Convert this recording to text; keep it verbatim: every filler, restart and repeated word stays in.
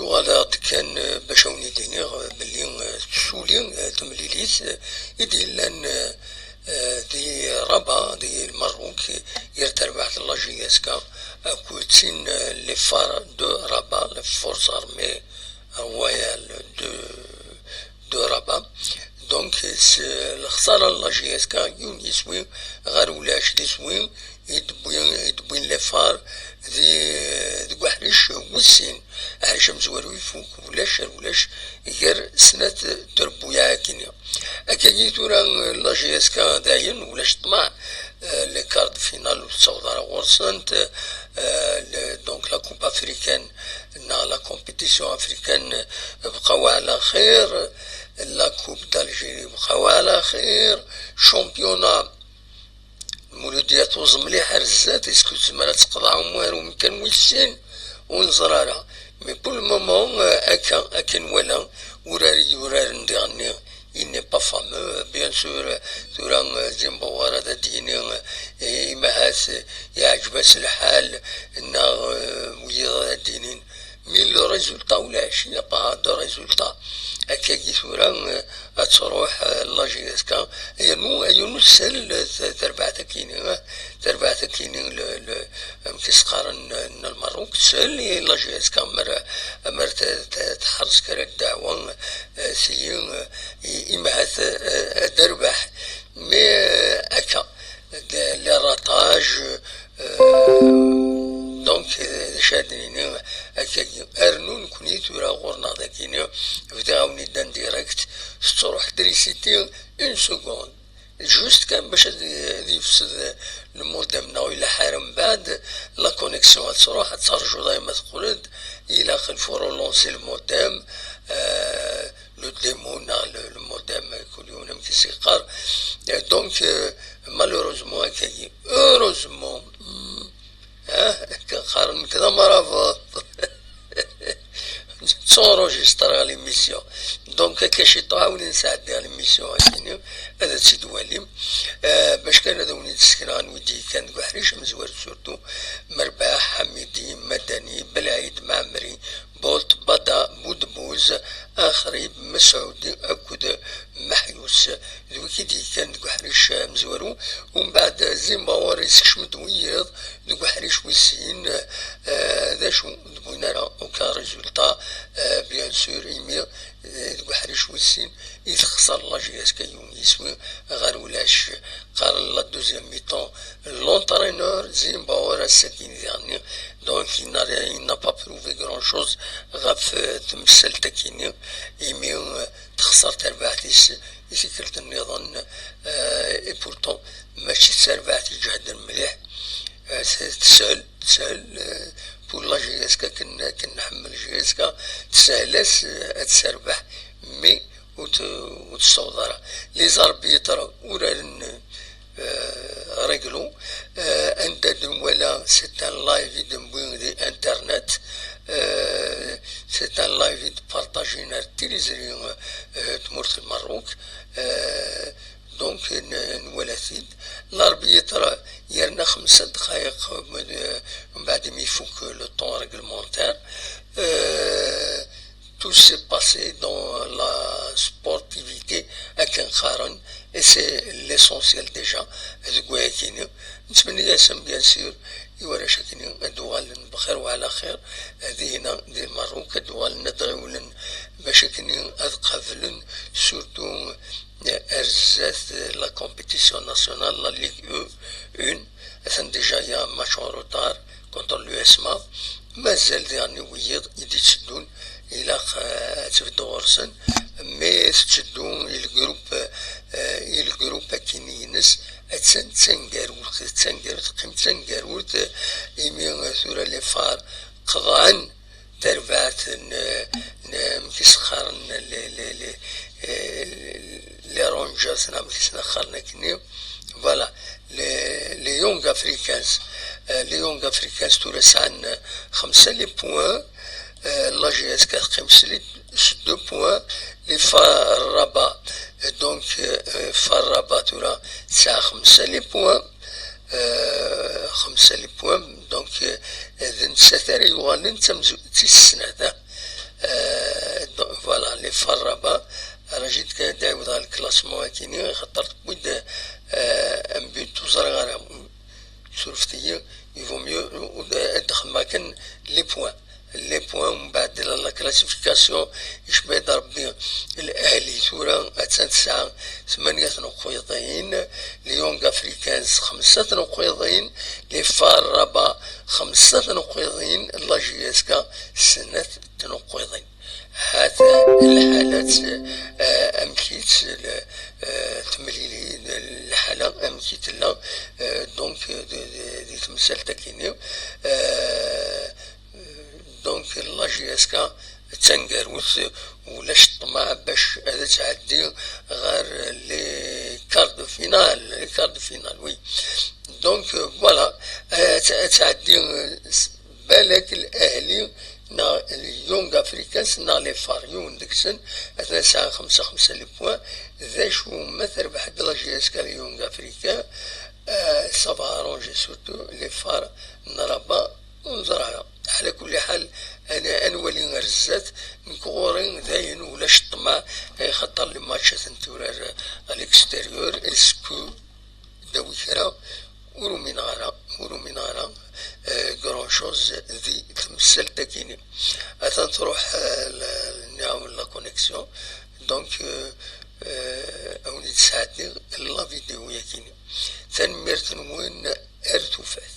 Uɣaleɣ-d kan, eh, bac a wen-id-iniɣ, eh, belli, eh, tsuli, eh, temlilit, eh, i d-yellan, eh, eh, di Rabat, di Lmerruk, ger terbaɛt n la J S K akked tin, eh, les Phares de Rabat, les Forces Armées Royales de, de Rabat. Donc, s lexsara n la J S K, yiwen yiswi ɣer ulac d iswi i d-wwin, i d-wwin les Phares di, deg uḥric wis sin. Aḥric amezwaru ifuk, ulac ar ulac, gar snat trebbuyaɛ akkenni. Akkagi tura, la J S K dayen, ulac ṭṭmeɛ, eh, les quarts de finale ur tettaweḍ ara ɣur-sent, eh, le, donc la Coupe africaine, neɣ la compétition africaine, eh, bqaw ɛla xir, la Coupe d'Algérie bqaw ɛla xir, championnat Muludya tuẓ mliḥ ar zdat, est-ce que tezmer ad teqḍeɛ umwaru mkan wis sin? Ur neẓri ara. Mais pour le moment, euh, akka, akka nwala, urar i yuraren diɣenni, il n'est pas fameux. Bien sûr, euh, tura, euh, Zimbabwe ara d ad d-yini, euh, imahat, euh, yeɛǧeb-as lḥal, neɣ, euh, wiyaḍ ara d-yinin, mais le résultat ulac, il n'y a pas de résultat. Akkagi tura, euh, ad truḥ, euh, la J S K, yernu, yernu tsel, euh, terbaɛt akini, euh, terbaɛt akini, le, le, amek i s-qqaren, euh, n Lmerruk, tsel i la J S K, mer, mer t-, t-, tḥerz kra n ddeɛwa, euh, tiyi, euh, i, imahat, euh, ad d-terbeḥ. Mais, euh, akka, d-, les ratages, euh, donc, euh, d acu ad d-nini akkagi? Rnu nekni tura ɣur-neɣ dagini, bdiɣ-awen-id en direct, tettruḥ trisiti une seconde. Juste kan bac ad, ad yefsed le modem neɣ ur ilaḥ ara mbeɛd, la connexion ad truḥ, ad terjuḍ arma teqqel-d, ilaq il faut relancer le modem, euh, le démo neɣ le, le modem, kul yiwen amek i s-yeqqar. Euh, donc, euh, malheureusement, akkagi, heureusement, hmm, ah, qqaren nekk d amrabeḍ. Ttunregistreɣ l'émission. Donc, akka ciṭuḥ, awen nesɛeddi l'émission akini, ad tt-id-walim. Euh, bac kan ad awen-id-sekneɣ anwa i d-yekkan deg uḥric amezwaru, surtout Merbaḥ, Ḥamidi, Madani, Belɛid, Mɛemmri, Bolt, Bada, Budbuz, Axrib, Mesɛudi akked Meḥyus. D wigi i d-yekkan deg uḥric amezwaru. Umbeɛd Zimbabwe yessekcem-d wiyiḍ deg uḥric wis sin. Euh, d acu, ur d-wwin ara aucun résultat, euh, bien sûr, imi, euh, deg uḥric wis sin i texṣer la J S K yiwen yiswi ɣer ulac. Qqaren la deuxième mi-temps, l'entraîneur Zimbabwe ass-agi diɣenni, donc il n'a, il n'a pas prouvé grand-chose ɣef, euh, temsalt akini, imi, euh, texṣer tarbaɛt-is i tikkelt nniḍen, euh, et pourtant mačči d tarbaɛt iǧehden mliḥ. Euh, teshel, teshel, euh, pour la J S K, akken, akken nḥemmel J S K, teshel-as, euh, ad terbeḥ, mais ur t-, ur tessaweḍ ara. Les arbitres uraren, euh, réglo, euh, anda d-nwala, c'est un live i d-newwi di internet, euh, c'est un live i d-partajin ar tiliẓri, euh, tmurt n Merruk, euh, donc n-, nwala-t-id. L'arbitre yerna xemsa ddqayeq, euh, mbeɛd mi ifuk le temps réglementaire. Euh, tout s'est passé dans la sportivité, akken qqaren, et c'est l'essentiel déjà, deg wayakini. Nettmenni-asen, bien sûr, i warrac akini ad uɣalen bxir wa ɛla xir, dihina, di Lmerruk, ad uɣalen ad ɣiwlen, bac akini ad qablen, surtout, euh, ar zdat, euh, la compétition nationale, la Ligue un, atan déjà il y a un match en retard contre l'U S M A. Mazal diɣen wiyiḍ i d-itteddun, ilaq, euh, ad tbeddu ɣur-sen, mais tetteddu i le groupe, euh, i le groupe akini-ines, attan d taneggarut, d taneggarut, teqqim d taneggarut, imi, euh, tura les Phares qeḍɛen tarbaɛt n, n, amek i s-qqaren, les, les, les, euh, les Rangers, neɣ amek i sen-qqaren akkenni. Voilà, les, les Young Africans. Euh, les Young Africans tura sɛan xemsa les points. Euh, la J S K teqqim s les, s deux points. Les Phares Rabat, euh, donc, euh, Phares Rabat tura tesɛa xemsa les points. Euh, xemsa les points, donc, euh, d nettat ara yuɣalen d tamzu-, d tis snat, ah. Voilà, les Fars Rabat, rajit kan ad ɛiwdeɣ le classement akini, xaṭer tewwi-d, euh, un but ur ẓriɣ ara, surfet-iyi, il vaut mieux ad d-xedmeɣ kan les points. Les points, mbeɛd la, la classification, icba-d Rebbi. L'Ahli tura, attan tesɛa tmanya tnuqwiḍin, les Young Africans xemsa tnuqwiḍin, les Fars Rabat xemsa tnuqwiḍin, la J S K snat tnuqwiḍin. Hat lḥala-tt, eh, amek-itt, eh, temlili, lḥala amek i tella, eh, donc, eh, di, di, di temsalt-agi-nni. Eh, donc, la J S K d taneggarut, ulac ṭṭmeɛ bac ad tɛeddi ɣer les quarts de finale, les quarts de finale, oui. Donc, eh, voilà, eh, ad tɛeddi, eh, s-, balak L'Ahli neɣ Young Africans neɣ les Fars, yiwen deg-sen, atna sɛan xemsa xemsa les points. D acu ma terbeḥ-d la J S K les Young Africans, eh, ça va arranger surtout les Fars n Rabat, ur neẓri ara. Ɛla kulli ḥal, ad, ad nwali ar zdat. Nekk ɣur-i dayen ulac ṭṭmeɛ, eh, xaṭer les matchs ad ten-turar à l'extérieur, est-ce que d-awi kra, ur umineɣ ara, ur umineɣ ara, eh, grand chose di temsalt-agi-nni. Atan truḥ, eh, la, nniɣ-awen la connexion, donc, eh, eh, ad wen-id-sɛeddiɣ la vidéo-yagi-nni. Tanemmirt-nwen, ar tufat.